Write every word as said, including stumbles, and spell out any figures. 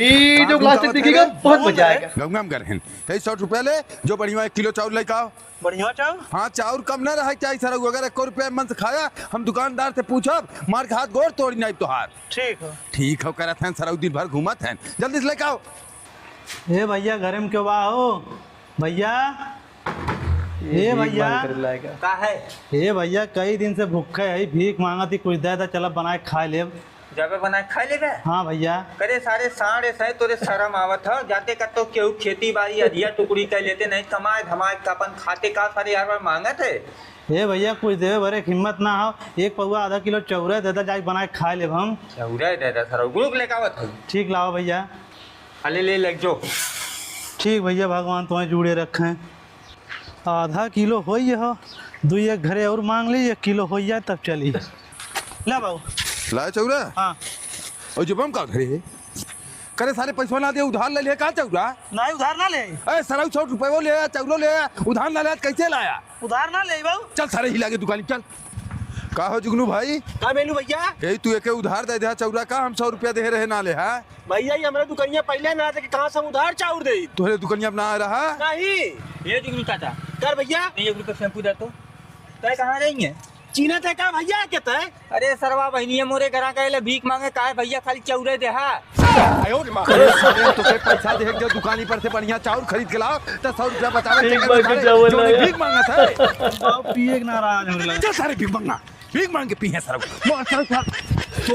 ये जो प्लास्टिक दिखेगा, बहुत मजा आएगा। गम गम कर हैं। तेईस सौ रुपया ले, जो बढ़िया एक किलो चाउर लेके आओ। बढ़िया चाउर? हाँ, चाउर कम ना रहे चाहिए सरऊ। अगर एको रुपया मन से खाया, हम दुकानदार से पूछब, मार के हाथ गोड़ तोड़ी नाई तोहार। ठीक हो। ठीक हो करत हैं सरऊ, दिन भर घूमत हैं। जल्दी से लेके आओ। ए भैया, घरे में केहू बा हो? भैया, ए भैया। का है? ए भैया, कई दिन से भूखे है, भीख मांगत ही, कुछ दे दे, चला बनाए खाए लेब। जाबे बनाए खाए लेबे? हाँ भैया। करे सारे साढ़ ऐसे तोरे शर्म आवत ह, जाते का तो केहू खेती बाड़ी अधिया टुकड़ी कर लेते, नहीं कमाए धमाए का अपन खाते का सारे यार बार मांगत है। ए भैया, कुछ देवे भरे के हिम्मत ना हो, एक पौवा आधा किलो चौरा दे दे, जाके बनाए खाए लेब हम। चौरा दे दे सरऊ, रुक लेके आवत है। ठीक लाओ भैया। अले ले लग जो। ठीक भैया, भगवान तुम्हें जुड़े रखें। आधा किलो होई हो, दुई एक घरे और मांग ली, एक किलो होई जाए तब चली। ले बाबू। लाए चौरा? हाँ। और जब हम का घरे है? करे सारे पैसवा ना दे, उधार ले ले का चौरा? नहीं, उधार ना ले। ए, सरऊ सौ रुपये ले आया, चौरो ले आया, उधार ना ले, आज कैसे लाया? उधार ना ले बाबू। चल सारे हिला के दुकान चल। का हो जुगनू भाई? का मेनू भैया? यही तू एके उधार दे दे चौरा का, हम सौ रुपया दे रहे ना ले, हाँ? भैया, ये हमरा दुकनिया पहिले ना रहे, कहाँ से हम उधार चाउर देई? तोहरे दुकनिया पे ना रहा? नहीं। ये जुगनू चाचा। कर भैया। ये एक रुपया शैम्पू दे तो। तय कहाँ रही है? चीन्हत है का भैया के तय? अरे सरवा बहनिया मोरे घरा गए ले भीख मांगे, काहे भैया खाली चौरे दे हा? अरे सारे, तोके पैसा दे जो दुकानी पर से बढ़िया चाउर खरीद के लाओ, तो सौ रुपया बचावे भीख के मांग के मारे, चावल जो लाया। भीख मांगत है। अब पिए के नाराज हो गया। चल सारे भीख मांगना, भीख मांग के पी है सरवा। चल, चल।